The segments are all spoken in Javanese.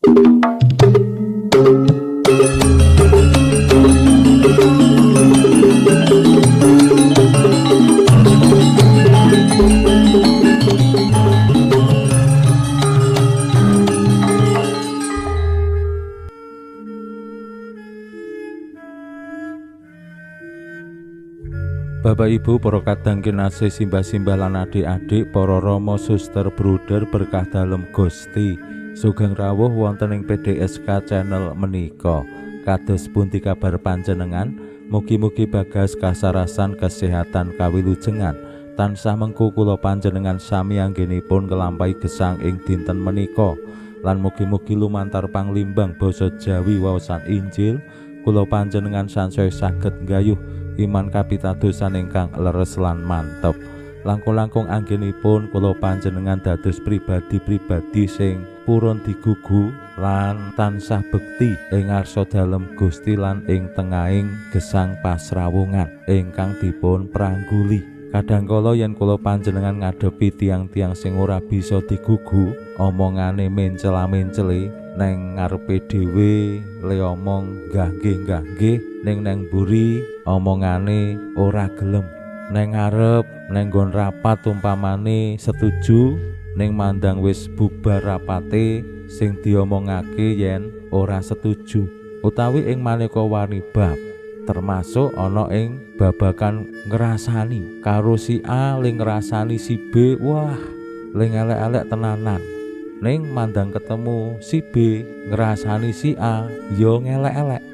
Bapak Ibu, para kadang kinasih, simbah-simbah lan adik-adik, para rama, suster, bruder berkah dalem Gusti. Sugeng rawuh wonten ing PDSK channel menika. Kados pundi kabar panjenengan? Mugi-mugi bagas kasarasan kesehatan kawilujengan. Tansah mengku kula panjenengan sami anggenipun nglampahi gesang ing dinten menika. Lan mugi-mugi lumantar panglimbang basa Jawi waosan Injil kula panjenengan sansaya saged nggayuh iman kapitadosan ingkang leres lan mantep. Langkung-langkung anggenipun kula panjenengan dados pribadi-pribadi sing purun digugu lan tansah bekti ing ngarsa dalem Gusti lan ing tengahing gesang pasrawungan ingkang dipun prangguli. Kadangkala yen kula panjenengan ngadepi tiang-tiang sing ora bisa digugu, omongane mencela-mencele neng ngarepe dhewe le omong nggah nggih nggah nggih, ning neng mburi omongane ora gelem. Neng ngarep neng nggon rapat umpamane setuju, ning mandang wis bubar rapate sing diomongake yen ora setuju. Utawi ing maneka warni bab, termasuk ana ing babagan ngrasani karo si A le ngrasani si B, wah le ngelek-elek tenanan. Ning mandang ketemu si B ngrasani si A yo ngelek-elek.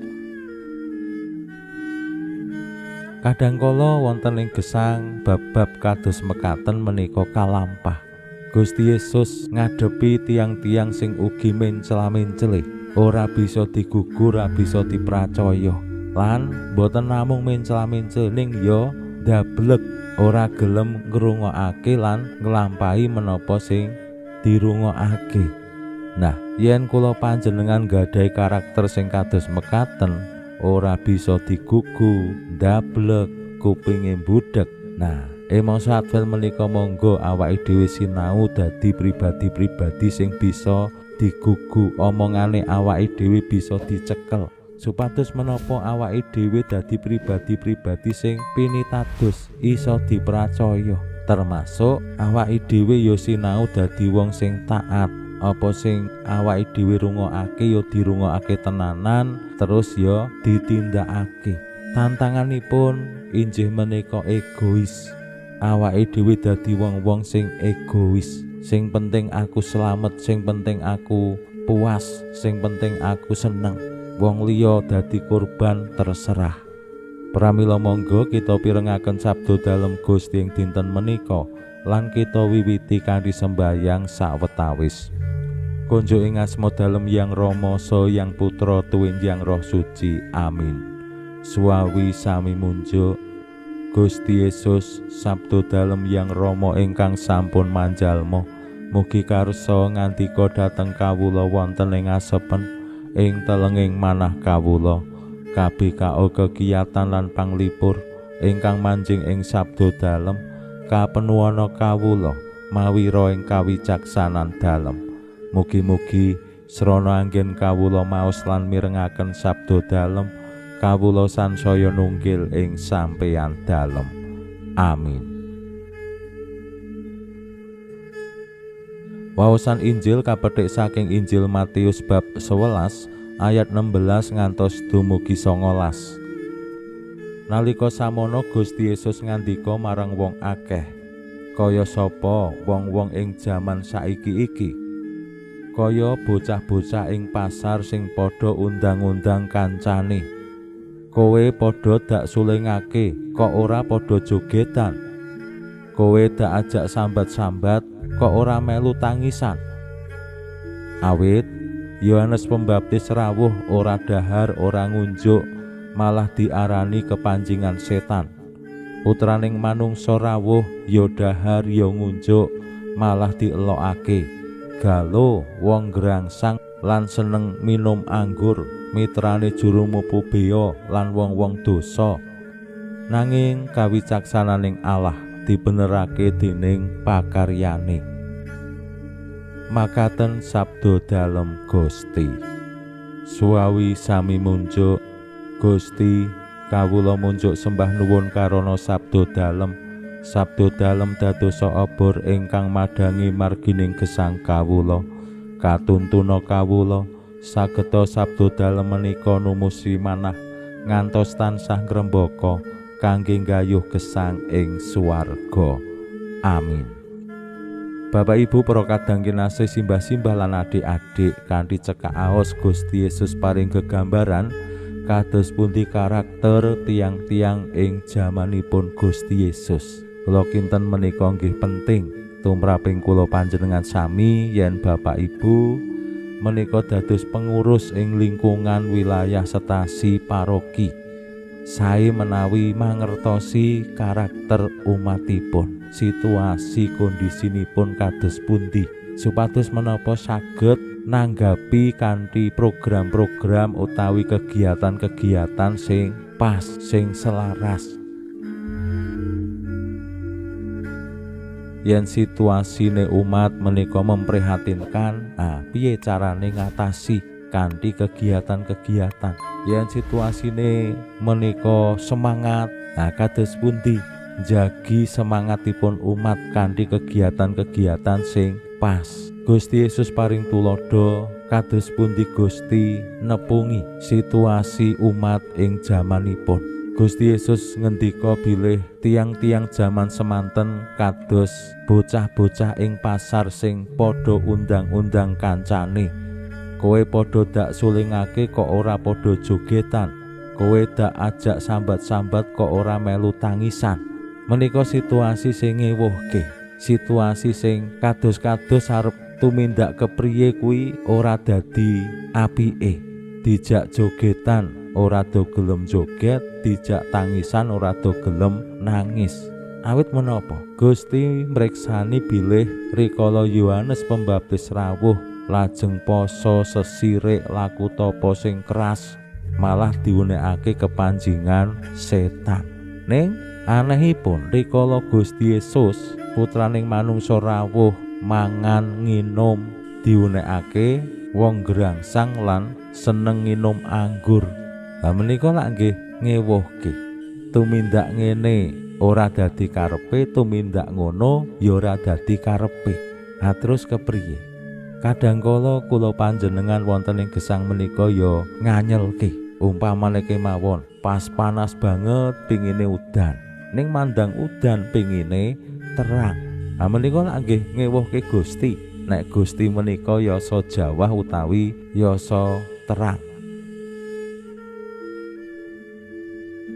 Kadangkala wonten ing gesang bab-bab kados mekaten menika kalampah. Gusti Yesus ngadepi tiang-tiang sing ugi mencela-mencele, ora bisa digugu, ora bisa dipracaya. Lan boten namung mencela-mencele ning yo ndablek, ora gelem ngrungokake lan nglampahi menapa sing dirungokake. Nah, yen kula panjenengan nggadahi karakter sing kados mekaten, ora bisa digugu, ndablek, kupinge budhek. Nah, ing mangsa Advent menika monggo awake dhewe sinau dadi pribadi-pribadi sing bisa digugu, omongane awake dhewe bisa dicekel, supados menapa awake dhewe dadi pribadi-pribadi sing pinitados, iso dipracaya. Termasuk awake dhewe ya sinau dadi wong sing taat. Apa sing awake dhewe rungokake ya dirungokake tenanan, terus ya ditindakake. Tantanganipun injih menika egois. Awake dhewe dadi wong-wong sing egois. Sing penting aku slamet, sing penting aku puas, sing penting aku seneng. Wong liya dadi korban terserah. Pramila monggo kita pirengaken sabda dalem Gusti ing dinten menika lan kita wiwiti kanthi sembayang sawetawis. Kunjuk ing asma dalem Yang Rama saha Yang Putra tuwin Yang Roh Suci. Amin. Suwawi sami munjuk Gusti Yesus, sabda dalem Yang Rama ingkang sampun manjalma, mugi karsa ngandika dhateng kawula wonten ing asepen ing telenging manah kawula. KBKO kegiatan lan panglipur ingkang manjing ing sabda dalem kapenuwana kawula mawira ing kawicaksanan dalem. Mugi-mugi srana anggen kawula maos lan mirengaken sabda dalem, kawula sansaya nunggil ing sampeyan dalem. Amin. Waosan Injil kapethik saking Injil Matius bab 11 ayat 16 ngantos dumugi 19. Nalika samono Gusti Yesus ngandika marang wong akeh, kaya sapa wong-wong ing jaman saiki iki? Kaya bocah-bocah ing pasar sing padha undang-undang kancane. Kowe padha dak sulingake, kok ora padha jogetan? Kowe dak ajak sambat-sambat, kok ora melu tangisan? Awit Yohanes Pembaptis rawuh ora dahar ora ngunjuk, malah diarani kepanjingan setan. Putraning manungsa rawuh ya dahar ya ngunjuk, malah dielokake. Galo wong ngrangsang lan seneng minum anggur, mitrane juru mupu bea lan wong-wong dosa. Nanging kawicaksananing Allah dibenerake dening pakaryane. Makaten sabda dalem Gusti. Suwawi sami munjuk Gusti, kawula munjuk sembah nuwun karana sabda dalem. Sabda dalem dadosa obor ingkang madhangi margining gesang kawula. Katuntuna kawula sageta sabda dalem menika numusi manah ngantos tansah ngrembaka kangge nggayuh gesang ing swarga. Amin. Bapak Ibu para kadang kinasih, simbah-simbah lan adik-adik, kanthi cekak aos Gusti Yesus paring gegambaran kados pundi karakter tiang-tiang ing jamanipun Gusti Yesus. Kula kinten menika nggih penting tumraping kula panjenengan sami yen Bapak Ibu menika dados pengurus ing lingkungan wilayah stasi paroki. Sae menawi mangertosi karakter umatipun, situasi kondisinipun kados pundi, supados menapa saged nanggapi kanthi program-program utawi kegiatan-kegiatan sing pas, sing selaras. Yen situasine umat menika memprihatinkan, piye carane ngatasi kanthi kegiatan-kegiatan. Yen situasine menika semangat, kados pundi njagi semangatipun umat kanthi kegiatan-kegiatan sing pas. Gusti Yesus paring tuladha kados pundi Gusti nepungi situasi umat ing jamanipun. Gusti Yesus ngendika bilih tiang-tiang jaman semanten kados bocah-bocah ing pasar sing padha undang-undang kancane. Kowe padha dak sulingake kok ora padha jogetan, kowe dak ajak sambat-sambat kok ora melu tangisan. Menika situasi sing ngewuhke, situasi sing kados-kados arep tumindak kepriye kuwi ora dadi apike. Dijak jogetan ora do gelem joget, dijak tangisan ora do gelem nangis. Awit menapa? Gusti mriksani bilih rikala Yohanes Pembaptis rawuh lajeng poso sesirik laku tapa sing keras, malah diunekake kepanjingan setan. Ning anehipun rikala Gusti Yesus putraning manungsa rawuh mangan nginum, diunekake wong grangsang lan seneng nginum anggur. Lah menika lak nggih ngewuhke. Tumindak ngene ora dadi karepe, tumindak ngono ya ora dadi karepe. Ha terus kepriye? Kadang kala kula panjenengan wonten ing gesang menika ya nganyelke. Umpamane kemawon pas panas banget pingine udan, ning mandang udan pingine terang. Ha menika lak nggih ngewuhke Gusti. Nek Gusti menika yasa jawah utawi yasa terang.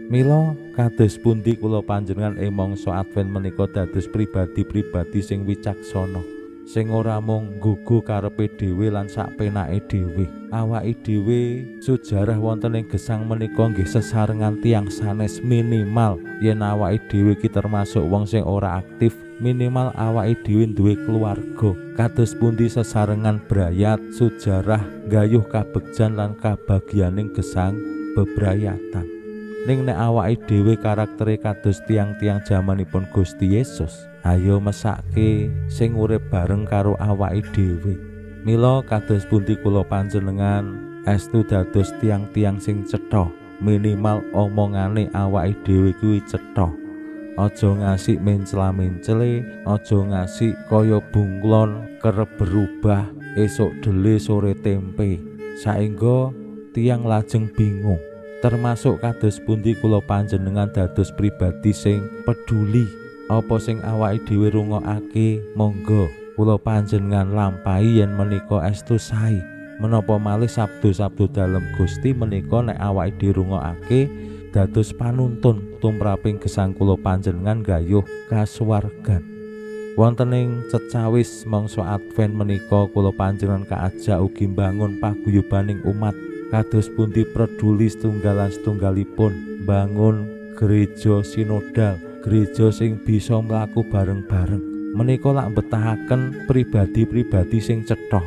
Mila kados pundi kula panjenengan ing mangsa Advent menika dados pribadi-pribadi sing wicaksana, sing ora mung nggugu karepe dhewe lan sakpenake dhewe. Awake dhewe sejarah wonten ing gesang menika nggih sesarengan tiyang sanes. Minimal yen awake dhewe iki termasuk wong sing ora aktif, minimal awake dhewe duwe keluarga. Kados pundi sesarengan brayat sejarah nggayuh kabegjan lan kabagyaning gesang bebrayatan. Ning nek awake dhewe karaktere kados tiang-tiang jamanipun Gusti Yesus, ayo mesake sing urip bareng karo awake dhewe. Mila kados pundi kula panjenengan estu dados tiang-tiang sing cetha, minimal omongane awake dhewe kuwi cetha. Aja ngasih mencla-mencele, aja ngasih kaya bunglon kerep berubah, esuk dele sore tempe, saengga tiang lajeng bingung. Termasuk kados pundi kula panjenengan dados pribadi sing peduli apa sing awake dhewe rungokake, monggo kula panjenengan lampahi yen menika estu sae. Menapa malih sabdo-sabdo dalem Gusti menika nek awake dhewe rungokake dados panuntun tumraping gesang kula panjenengan gayuh kasuwargan. Wonten ing cecawis mangsa Advent menika kula panjenengan kaajak ugi mbangun paguyubaning umat. Kados pundi peduli setunggalan setunggalipun bangun gereja sinodal, gereja sing bisa mlaku bareng-bareng. Menika lak mbetahaken pribadi-pribadi sing cetha.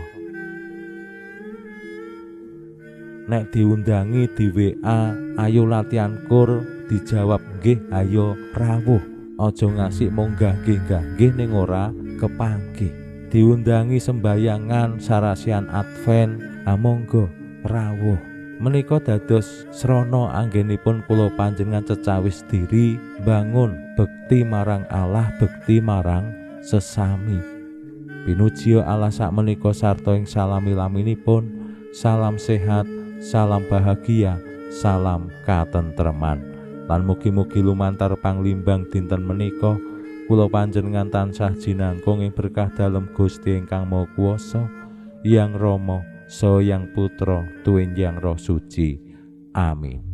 Nek diundangi di WA, ayo latihan kur, dijawab nggih, ayo rawuh. Aja ngasih munggah nggih ning ora kepanggih. Diundangi sembayangan sarasian Advent, monggo rawuh. Menika dados srana anggenipun kula panjenengan cecawis diri bangun bekti marang Allah, bekti marang sesami. Pinuji Allah sakmenika sarta ing salami-laminipun. Salam sehat, salam bahagia, salam katentreman. Lan mugi-mugi lumantar panglimbang dinten menika kula panjenengan tansah jinangkung ing berkah dalem Gusti ingkang Maha Kuwasa, Yang Rama, Saha Yang Putra, tuwin Yang Roh Suci. Amin.